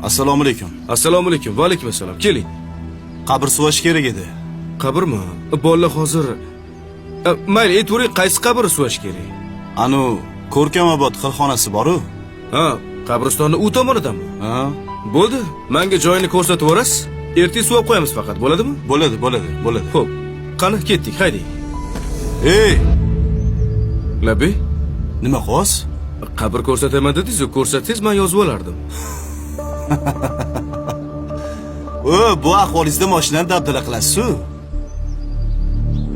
Assalomu alaykum. Assalomu alaykum. Va alaykum assalom. Keling. Qabr suvash kerak edi. Qabrmi? Bolalar hozir mayli, aytavering, qaysi qabr suvash kerak? Anu Ko'rkamobod qilxonasi bor-u. Ha, qabristonni u tomonidami? Ha? Bo'ldi. Menga joyini ko'rsatib yuborasiz. Ertaga suvab qo'yamiz faqat, bo'ladimi? Bo'ladi, bo'ladi, bo'ladi. Xo'p. Qani, ketdik, haydang. Ey, Labi, nima qilyapsiz? Qabr ko'rsataman dedingiz-ku, ko'rsatsangiz men yozib olardim. O, bu ahvolingizda mashinani dabdala qilasiz-ku.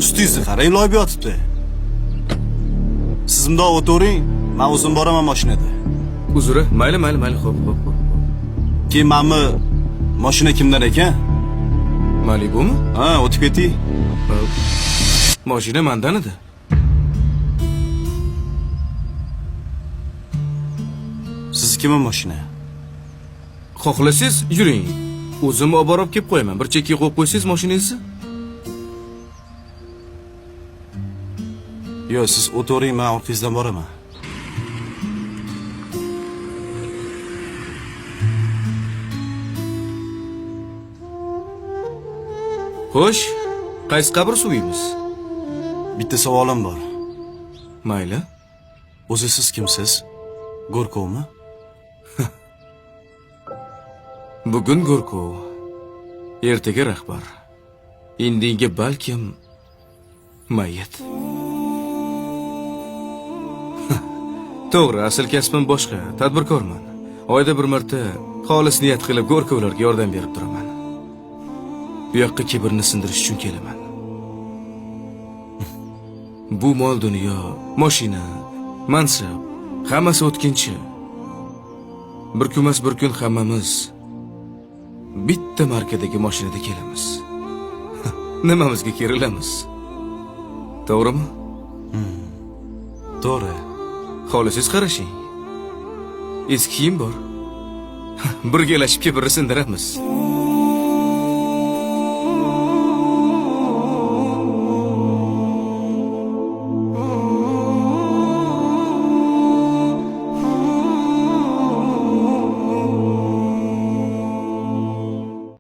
Ustingizni qarang, loyib yotibdi. Siz bundoq o'tiring, men o'zim boraman mashinada. Uzr, mayli, mayli, mayli, xo'p, xo'p, xo'p. Keyin manmi mashina kimdan ekan? Malibumi? Ha, o'tib keting. Mashina mandan edi. Siznikimi mashina? Xohlasangiz yuring. O'zim olib borib kelib qo'yaman. Bir chekkaga qo'yib qo'ysangiz mashinangizni. Yo'q, siz o'tiring, men orqangizdan boraman. Xo'sh, qaysi qabr suviymiz? Bitta savolim bor. Mayli. O'zi siz kimsiz? Go'rkovmi? Bugun Go'rkov, ertaga rahbar. Indinga balkim mayyit. To'g'ri, asl kasbim boshqa, tadbirkorman. Oyda bir marta xolis niyat qilib Go'rkovlarga yordam berib turaman. Bu yoqqa kibrni sindirish uchun kelaman. Bu mol dunyo, mashina, mansab, hammasi o'tkinchi. Bir kun emas, bir kun hammamiz bitta markadagi mashinada kelamiz. Nimamizga kerilamiz? To'g'rimi? To'g'ri. Xohlasangiz qarashing. Eski kiyim bor. Birgalashib kibrni sindiramiz.